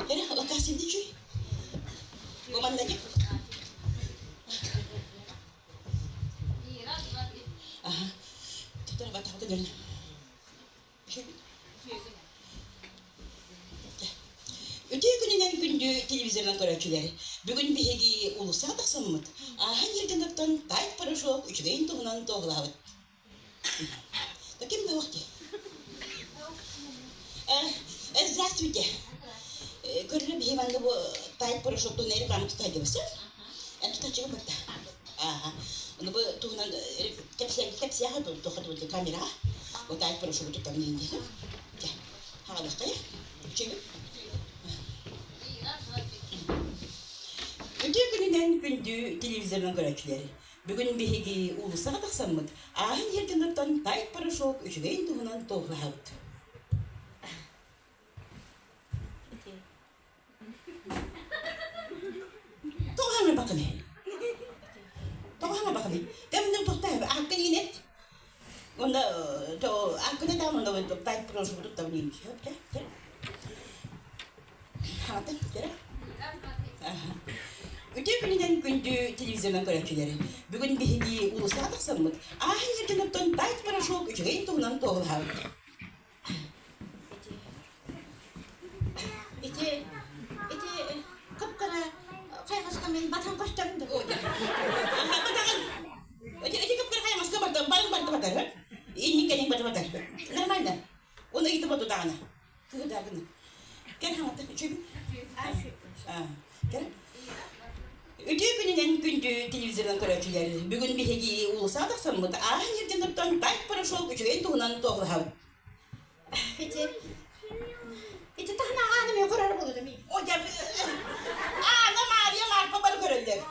Эрэ, лакаасинди чүй. Бу манна дьэ. Аха. Тутар батаҕыта дьон. Үтүө күнүнэн күндү телевизорынан көрөөччүлэр! Бүгүн биһиги уулуссаҕа тахсаммыт, ааһан иһэрдэн оттон тайт порошок үчүгэйин туһунан туоһулаабыт. Ким да дии? Здравствуйте. Көрүлэ биһи манна бу тайт порошок туһунан реклама тутайдыбыс. Эн тутаччыга барда. Ааха. Ону бу туһунан кэпсиэхэ туха туһунан камераҕа. Бу тайт порошогу туттабын диэн диэтим. Дьэ, хаалыахтая. Үчүгэй. Үтүө күнүнэн күндү телевизорынан көрөөччүлэр! Бүгүн биһиги уулуссаҕа тахсаммыт, ааһан иһэр дьоннортон тайт порошок үчүгэйин туһунан туоһулаһабыт. Тоҕо хаҥырбаккыный? Тоҕо хаҥырбаккыный? Кэмнэр тохтоо, ааккын иин эт. Уонна ааккын этэ уонна тайт порошок туттабын иин. Хаҥатын, кэрэ. Үтүө күнүнэн күндү телевизорынан көрөөччүлэр! Бүгүн биһиги уулуссаҕа тахсаммыт, ааһан иһэр дьоннортон тайт порошок үчүгэйин туһунан туоһулаһабыт. Ити, ити кып-кыра хайҕаска мин батан көстөбүн да. Батаҕын. Ити, ити кып-кыра хайҕаска барда, барыҥ барда батар. Инник кэлин бата батар. Нормально. Оны ыйытып отутаҕына. Кыһыдаагына. Кэл хаҥата үчүгүн. Кэл. Үтүө күнүнэн күндү телевизорынан көрөөччүлэр! Бүгүн биһиги уулуссаҕа тахсаммыт, ааһан иһэр дьоннортон тайт порошок үчүгэйин туһунан туоһулаһабыт. Ити ити таһынааҕы ааны мен көрөр буолудум. О, дьэ, Аана, Маарыйа, Марфа бары көрөллөр.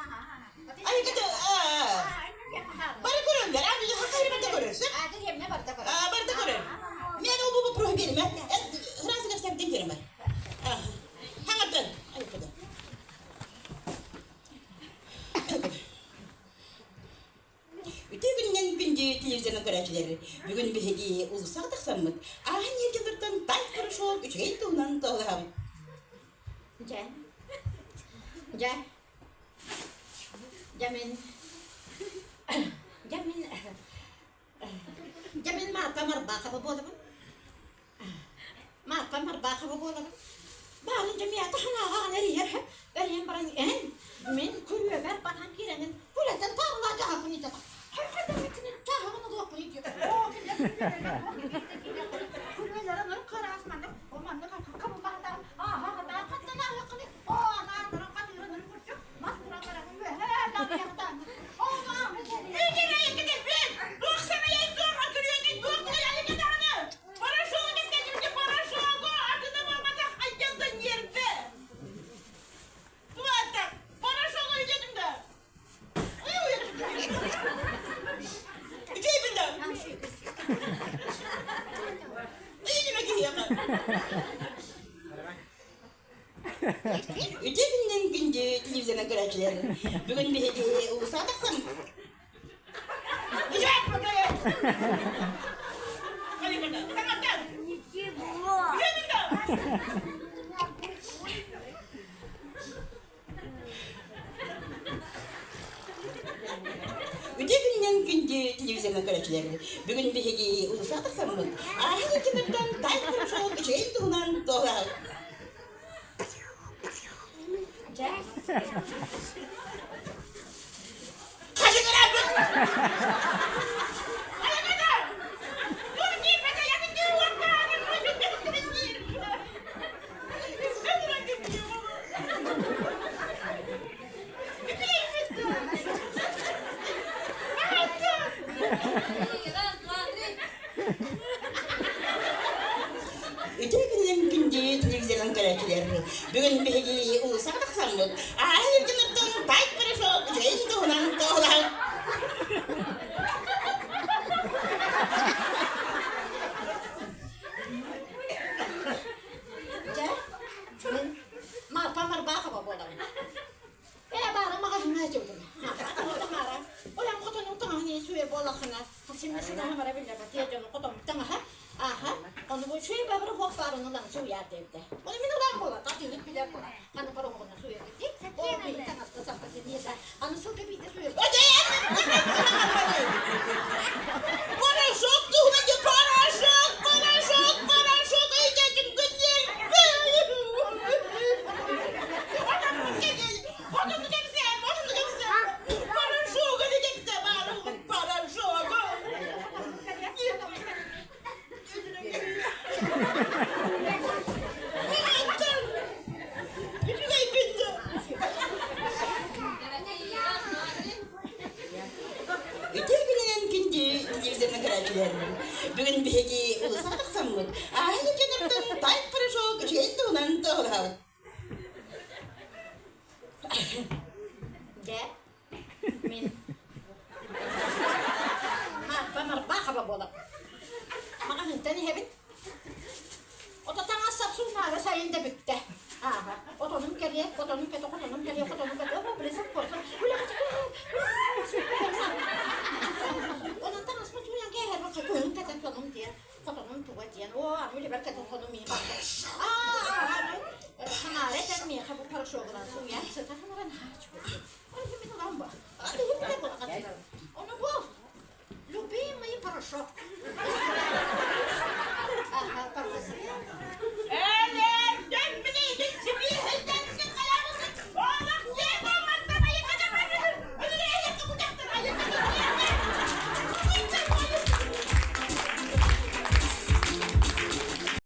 Ай, кыты, бары көрөллөр. А, хахайры барда көрөр, сөп? А, барда көрөр. Мен ол бу вопроһу биэримэ. Храсы кэпсэбитин биэримэ. Хаҥаттан. Ай, кыды. Үтүө күнүнэн күндү телевизорынан көрөөччүлэр! Бүгүн биһиги уулуссаҕа тахсаммыт, ааһан иһэр дьоннортон тайт порошок үчүгэй туһунан туоһулаһабыт. Дьэ, дьэ, дьэ мин, дьэ мин, дьэ мин Марка Марбахова буолабын. Мааппа Марбахова буолабын. Баарын дьэ миэхэ таһынааҕаҕын эрийэр эрийэн баран эн мин күрүөбэр батан киирэмин күлэтэн тааллаа дьаһахпын иитэ хайдаммыккын чааһаҕын ылыахпын иитиэ оо кинилэр күрүөлэрэ ныр кыраас маннык о маннык кабыллаһатаан ааһа хатаан хаттан ааһыаххыный оо анааннарын хатыырын үргүччү мас туран баран үөһээ даҕыйахтаан оо маамы Порошогу кэпсэтимки порошогу атына буолбатах айдьалда ньиэрбэ. Туата порошогу өйдетим да. Үчүгэйбин да. Ыйытыма киһиэхэ. Үтүө күнүнэн күндү телевизорынан көрөөччүлэр. Бүгүн биһиги уулуссаҕа тахсан Үтүө күнүнэн күндү телевизорынан көрөөччүлэр. Бүгүн биһиги уулуссаҕа тахсаммыт, ааһан иккимиттэн тай порошок үчүгэйин туһунан туоһулаһабыт. Дьэ. Үтүө күнүнэн күндү телевизорынан көрөөччүлэр! Бүгүн биһиги уулуссаҕа тахсаммыт, ааһан дьонуттан тайт порошок үчүгэйин туһунан туоһулаһабыт. Дьэ, мин Марфа Марбахова буолабын. Ээ, баара маҕаһыыҥҥа сылдьыбытым. Тамара, Олям хотонун таҥаһын иһин сүүйэр буоллаххына, симмэ сынаһа бара биллэр, тиэ дьону хотоммут таҥаһа, ааха, ону бу үчүгэй бабыры хуоппа. баарын ылан сууйаар диэбитэ. Ону мин ылан буолар, атыыһыт билэр буолар. Ханна порошогунан сууйар дии. Ол биһи таҥаска саппа диэта. Аны сылга биирдэ сууйар. Порошок туһунан дии, порошок, порошок, порошок, өйдөөтүм гыннер. Порошок, порошок. Үтүө күнүнэн күндү телевизорна көрөөччүлэр. Бүгүн биһиги улуска тахсаммыт. Ааһы дьонортон тайт порошок үчүгэй туһунан туоһулаһабыт. Дьэ, Мин Марпа Марбахова буолабын. Маҕаһыынтан иһэбин. Ото таҥас сапсунаара сайын да бүттэ. Ааһа, отонум кэлиэ, отонум кэтэ, хотонум кэлиэ, хотонум кэтэ, о, били соппуоса, Онон таҥаспын сууйан кээһэрбин кыһын кэтэн сонум диэн, хотонум туга диэн, оо, аны үлэбэр кэтэн сонум миин барда. Аа, хаҥаара этэн миэхэ бу порошогунан сууйан сытан баран, аа, чугас.